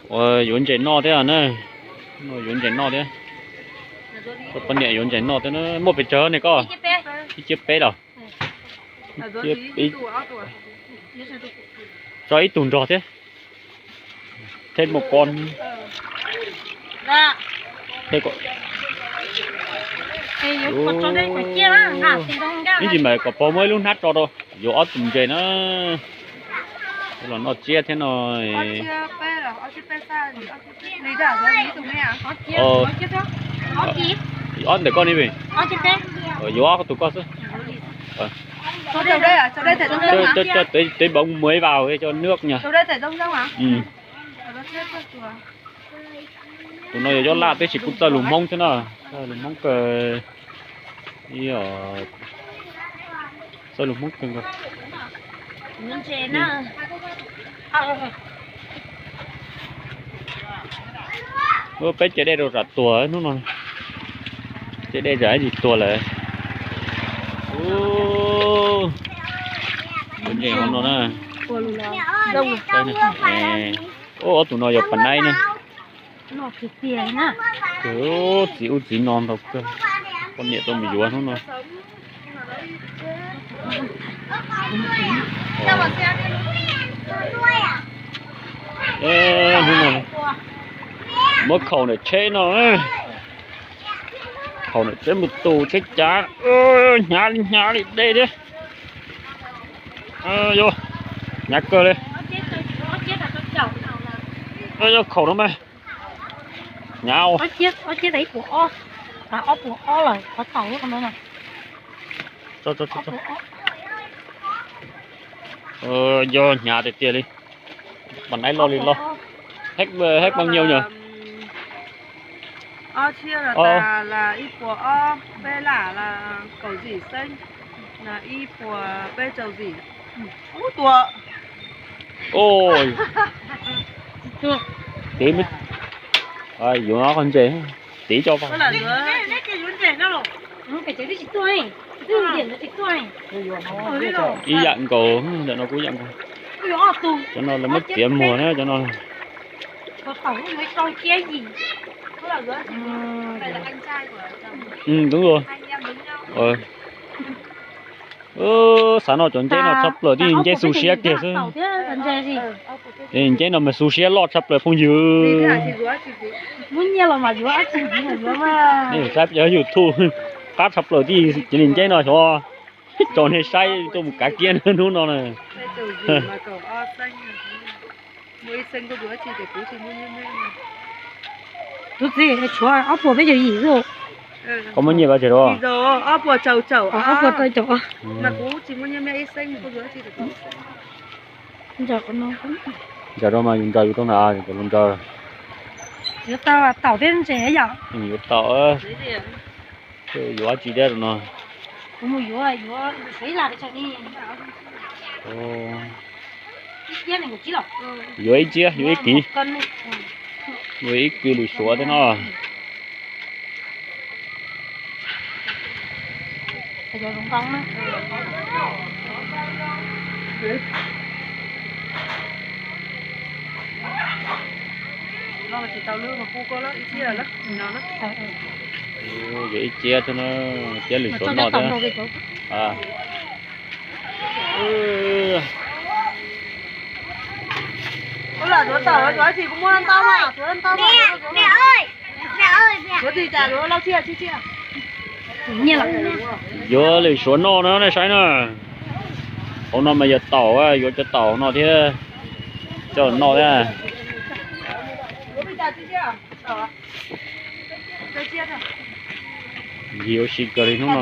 Ua yuav ntses noj thiab na. Yuav ntses noj thiab. Koj poj niam yuav ntses noj thiab na. Muaj pes tsawg ne koj? Ib ciab peb los? Tso ib tug nrog thiab. Theb mus kon. Ib ntsis mas kom pog muab ib lub hnab tso rau. Yuav ob tug ntses na. Los noj tsiab thiab no. Ob ntawm koj ne. Yuav ob tug koj xwb. Cho, cho, cho tí bóng muối vào cho nước nha. Tus no yog yob laj, twb tsis kuj txawj lus Hmoob thiab na. Txawj lus Hmoob kawg, txawj lus Hmoob kawg nkaus. Peb ce dej rau zam tuag hnub no. Ce dej zam ib tsis tuag lawm. Tus ntses no na. Ob tug no yog pas naib ne. Txiv ub txiv no ntau kawg. Poj niam tuaj mus yuav hnub no. Hnub no muab khaum ntawm tsheb no. Khaum ntawm tsheb mus tus tsheb cav. Hnyav li hnyav li dej thiab. Yog hnyav kawg li. Yog khaum no mas hnyav. Yog hnyav tiag tiag li. Pas naib loj li loj. Hev pas nyau nyog. Ob txhiab los tas las ib puas ob, peb lam las kaum yim xeeb, ib puas peb caug yim. Ub tua. Tiv, yuav qhov ntses, tiv tso. Ib yam nkaus, ntawm no kuj ib yam nkaus. Cov no lawv muab txiav muag na cov no. Đúng rồi. Xav no cov nceb no tshaj plaws tib nceb xu siab kiag xwb. Nceb no mas xu siab loj tshaj plaws phooj ywg. Nej saib cov YouTube qab tshaj plaws tib nceb no xyov tso nej saib tuaj mus kav kiab hnub no na. Kuv txiv tshuav ob puas peb caug yim xwb. Koj muab nyiaj pab tseg rau. Ob puas rau caum, mas kuv tsis muaj nyiaj, ib xeeb. Ntsaws rau mas yus ntsaws yus rau na, yus ntsaws. Yuav tau taum thiab ntses yom. Yuav tau, yuav dab tsi thiab rau no. Kuv mus yuav, yuav, yuav ib lam pes tsawg ni. Yuav ib ciab, yuav ib kiv. Yuav ib kiv lwm suav thiab no. Yuav ib ciab thiab no, ciab lwm suav noj thiab. Yuav lwm suav noj na nej saib na. Hauv no mas yog taum, yuav cov taum no thiab coj noj thiab. Ncig ua si kawg li hnub no.